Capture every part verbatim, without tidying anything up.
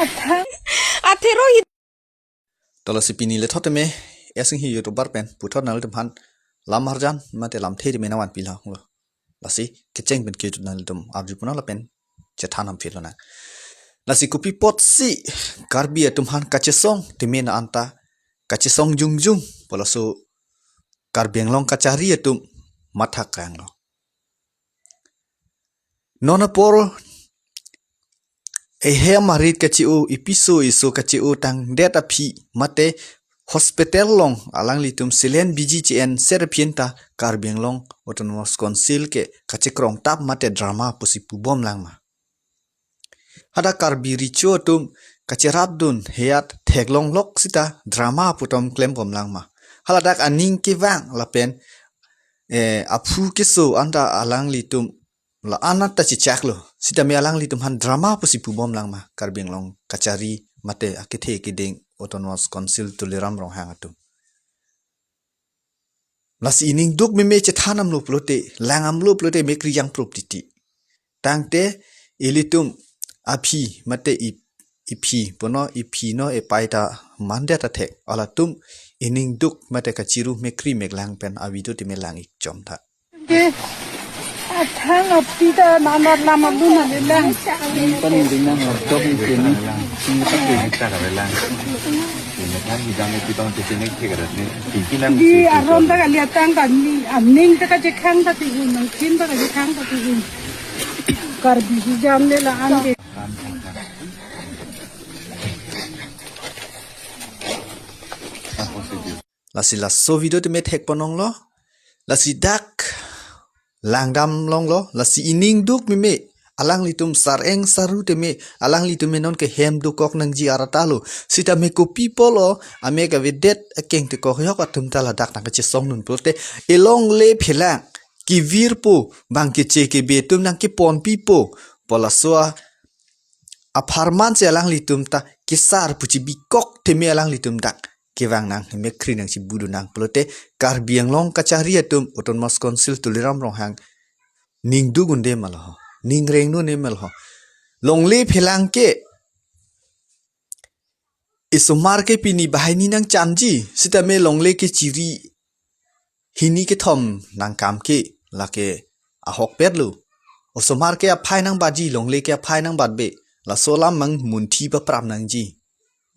Athero hi. To lasi pini le thot teme, Esing hi YouTuber pen puthot nanglitum aphan lam arjan mate lamthe teme nangvanpi longlo. Lasi kecheng pen kejut nanglitum arju pon lapen chethan ham phit lonang. Lasi kopi apotsi Karbi atum aphan kachesong teme na anta kachesong jongjong pu laso Karbi Anglong kachari atum matha kranglo. Non apor ehem arit kache-o, episo eso kache-o tangdet aphi mate hospital along alanglitum selen biji che-en ser aphi anta Karbi Anglong Autonomous Council ke kachekrong tap mate drama pusi pubom lang ma? Hadak Karbi Recho atum kacherapdun heyat theklonglok sita drama pu tom klembom lang ma? Haladak aning kevang lapen eh, aphu keso anta alanglitum la-an ta chechaklo. Sitame alanglitum aphan drama pusi pubom lang ma Karbi Anglong kachari mate akethe keding Autonomous Council Tuliram Ronghang atum? Lasi ining duk meme chethan damlo pulote, lang damlo pulote mekri jangprup titi. Tangte ilitum aphi mate i, iphi punon, iphi non epai ta mandet athek. Halatum ining duk mate kachiru mekri meklang pen avideo teme lang-ik chom tha. Ke athang api ta nanat lam alun ave lang. Paning ding nang laptop ni sini. Sini tak ding tak ave lang. Sini kan hidam ni pitong sini ke kadat ni. Tingki lang. Di aron ta kali atang ta ni, aning ta kachekhang ta ti un, nangkin ta kachekhang ta ti un. Karbi hijam le la-an ke. Lasi laso video teme thek ponlonglo. Lasi dak lang damlonglo. Lasi ining duk meme alanglitum sareng saru teme alanglitum me non kehem dokok nangji arat ta lo. Sitame kopi apotlo amek avedet akeng tekok yok atum ta ladak nangkachesong dun pulote, elongle phelang kevirpo, bang keche kebe atum nangkeponpipo pu laso apharman si alanglitum ta kesar pu chibikok teme alanglitum dak kevang nang, mekri nangchibudun nang pulote Karbi Anglong kachari atum Autonomous Council Tuliram Ronghang ning duk un-e ma lo ho, ning reng un-e ma lo ho? Longle phelang ke isomar ke pini banghini nangchanji, sitame longle kechiri hini kethom nangkam ke lake ahokpet lo. Osomar ke aphai nangbatji, longle ke aphai nangbatbe. Laso alam mang munthi paprap nangji.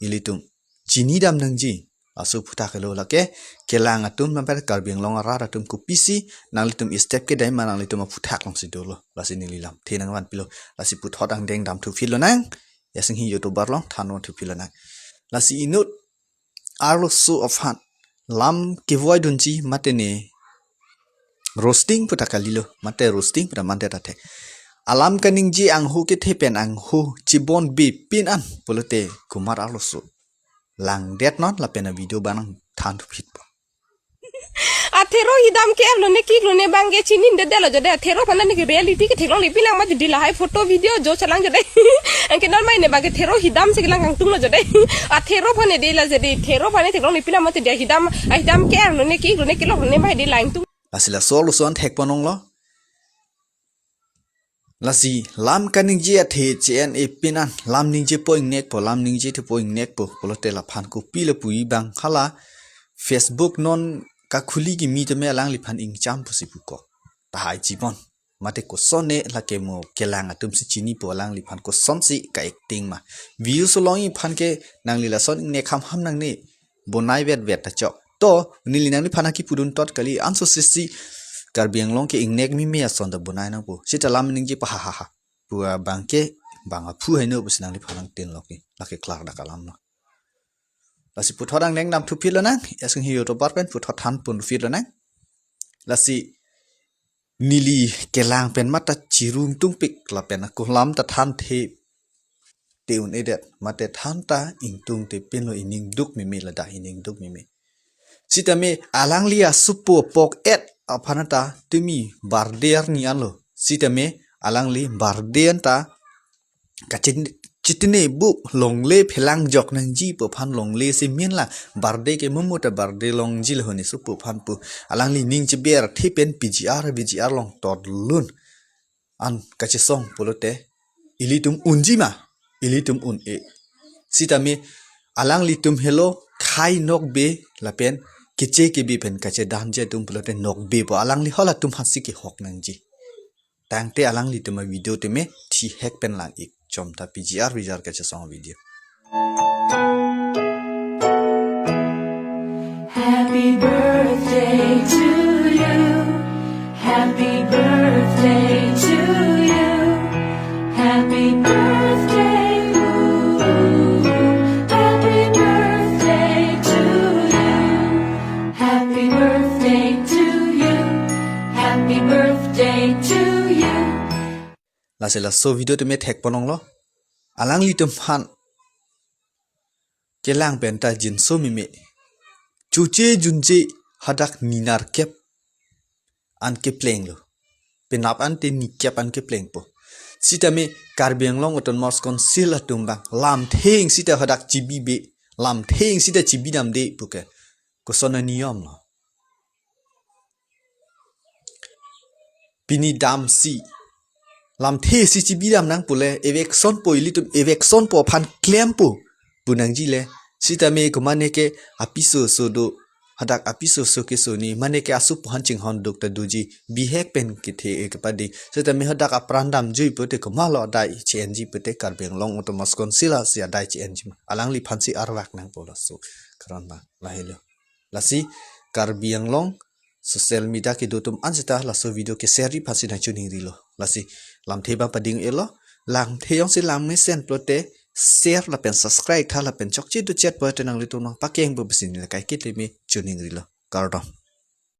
Ilitum chinidam nangji. Laso aphuthak lo. Lake kelang atum namper Karbi Anglong arat atum kopisi nanglitum step kedai ma, nanglitum aphuthak alongsi dolo. Lasi neli lamthe nangvanpilo. Lasi puthot angdeng damthu phit lonang. Esing hi YouTuber along thanvanthu phit lonang. Lasi inut arloso aphan lam kevoidunji mate ne roasting pu ta kalilo, mate roasting pu ta mandet athek. Alam kaningje angho kethe pen angho chibonbe pin an pulote komat arloso? Langdet non lapen avideo abang nangthanthupit po. Athero hidam ke-er lone, kik lone, bang ke chinidetlo jodi. Athero aphan ne ke reality ke theklongle pilang mati di, lahai photo video jo chelang jodi. Anke non mai ne bang ke thero hidam si kelang kangtung lo jodi. Athero aphan ne di la jodi, thero aphan ne theklongle pilang mati di, hidam, ahidam ke-er lone, kik lone, kelok lone mai di langtung. Lasi laso arloso an thek ponlonglo. Lasi lam kaningje athe che-en-e pin an, lam ningjepo ingnekpo, lam ningjethupo ingnekpo pulote laphan kopi lapu-i bang? Hala Facebook non kakhuli kimi tame alangliphan ingcham pusi pukok. Tahai chibon. Mate kosonne lake mo kelang atum si chinipo, alangliphan kosonsi ka-acting ma? Views along iphan ke nangli lason ingnek hamham nangne, bonai vetvet ta chok. To neli nangliphan akipudun tot kali, ansose si Karbi Anglong ke ingnek meme ason ta bonai nangpo. Sita lam ningje pa ha ha ha pu abang ke bang aphu haino pusi nangliphan nangtin lo ke. Lake klardak alam lo. Lasi puthot angdeng damthu phit lonang. Esing hi YouTuber pen puthot thanpon phit lonang. Lasi neli kelang pen mata chirung tungpik lapen ako lam ta thanthe te un-edet, mate thanta ingtungte pinlo, ining duk meme ladak, ining duk meme. Sitame alangli asopo pok-et aphan ta tumi barder ni anlo. Sitame alangli barder ta kachin chitine bu longle phelang jok nangji pu aphan longle si min la, barder ke mumu ta barder longji lo honi sopo aphan pu. Alangli ning cheber the pen P G R, V G R along tot lun an kachesong pulote ilitum unji ma? Ilitum un-e. Sitame alanglitum helo khai nokbe lapen keche kebe pen kachedamji atum pulote nokbe po, alangli halatum aphansi kehok nangji. Tangte alanglitum avideo tame thihek pen lang-ik. Chomtha P G R Vijar kachesong video. Happy birthday to you. Happy birthday to you. Happy birthday, ooh. Happy birthday to you. Happy birthday to you. Happy birthday to you. Lasi laso video tame thek ponlonglo. Alanglitum aphan kelang pen ta jinso meme. Chuche junche hadak ni nerkep an keplenglo. Penap ante ni kep an keplengpo. Sitame Karbi Anglong Autonomous Council atum abang lamthe-ing sita hadak chibibe, lamthe-ing sita chibidamde puke. Koson aniyom lo. Pini damsi lamthe si chibidam nang pule, eviction po, ilitum eviction po aphan klempo pu nangji le. Sitame komatne ke apiso so do, hadak apiso so kesuni, mane ke aso aphan chinghon duk ta doji, bihek pen kethe-e kepadi. Sitame hadak apran damjui pute komatlo adai che-enji pute, Karbi Anglong Autonomous Council si adai che-enji ma. Alangliphansi arvak nangpo laso. Karon ma lahelo. Lasi Karbi Anglong social media kedo atum an sita laso video ke share-ji aphansi nangchiningrilo. Lasi lamthe abang pading-elo, lamthe jongsi langmesen pulote share lapen subscribe tha lapen chokche do chet pulote nanglitum nangpakeng pu pusi neli kaike tame chiningrilo. Kardom.